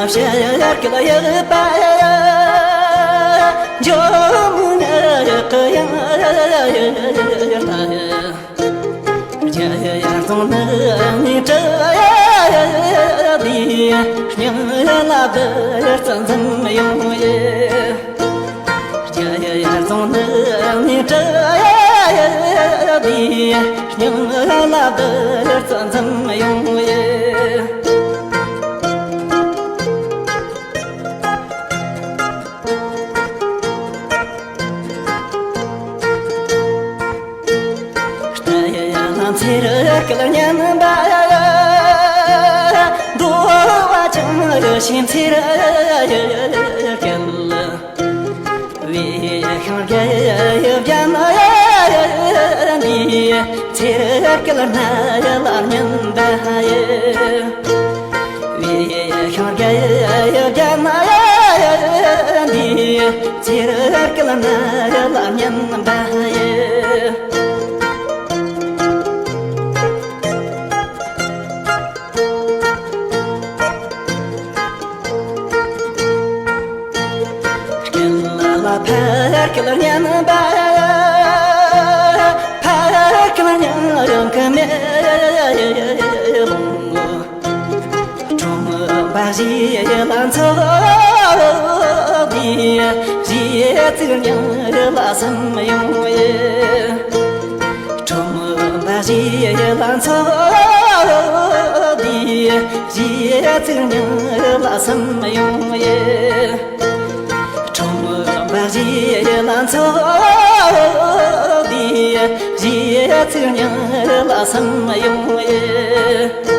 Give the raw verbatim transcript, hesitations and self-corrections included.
ཞལ་གྱི་ཡོད་པ་འཇོམས་ངེས་ཀྱི་ཡང་ཡོད་ལྟ། རྒྱལ་ཡར་རྫོང་ནི་ནི་བྲི་ཡ་ཡོད་དེ། སྙིང་ལ་བདུད་རྩི་འཛིན་ཡོང་ཡེ། རྒྱལ་ཡར་རྫོང་ནི་ནི་བྲི་ཡ་ཡོད་དེ། སྙིང་ལ་བདུད་རྩི་འཛིན་ཡོང་ཡེ། ཚེ་རུ་སྐལ་སྙན་པ། འདོ་བ་ཅང་རུ་ཤིང་ཚེ་རུ་སྐལ། བའི་ཤིང་རྒྱལ་ཡུལ་རྒྱ་མ་འདི། ཚེ་རུ་སྐལ་སྣ་ཡུལ་སྙན་པ་ཡི། བའི་ཤིང་རྒྱལ་ཡུལ་རྒྱ་མ་འདི། ཚེ་རུ་སྐལ་སྣ་ཡུལ་སྙན་པ་ཡི། སྐད་ལ་ལ་ཕར་སྐད་སྙན་པ། ཕར་སྐད་སྙན་རང་གི་མེ་ལོང་། ཁྲོམ་པ་བཞི་ལ་འཚོགས་པའི་གཞས་ཚིག་སྙན་ལ་བསམ་ཡོང་ཡེ། ཁྲོམ་པ་བཞི་ལ་འཚོགས་པའི་གཞས་ཚིག་སྙན་ལ་བསམ་ཡོང་ཡེ། ཁྲོམ་པ་བཞི་ལ་འཚོགས་པའི་གཞས་ཚིག་སྙན་ལ་བསམ་ཡོང་ཡེ།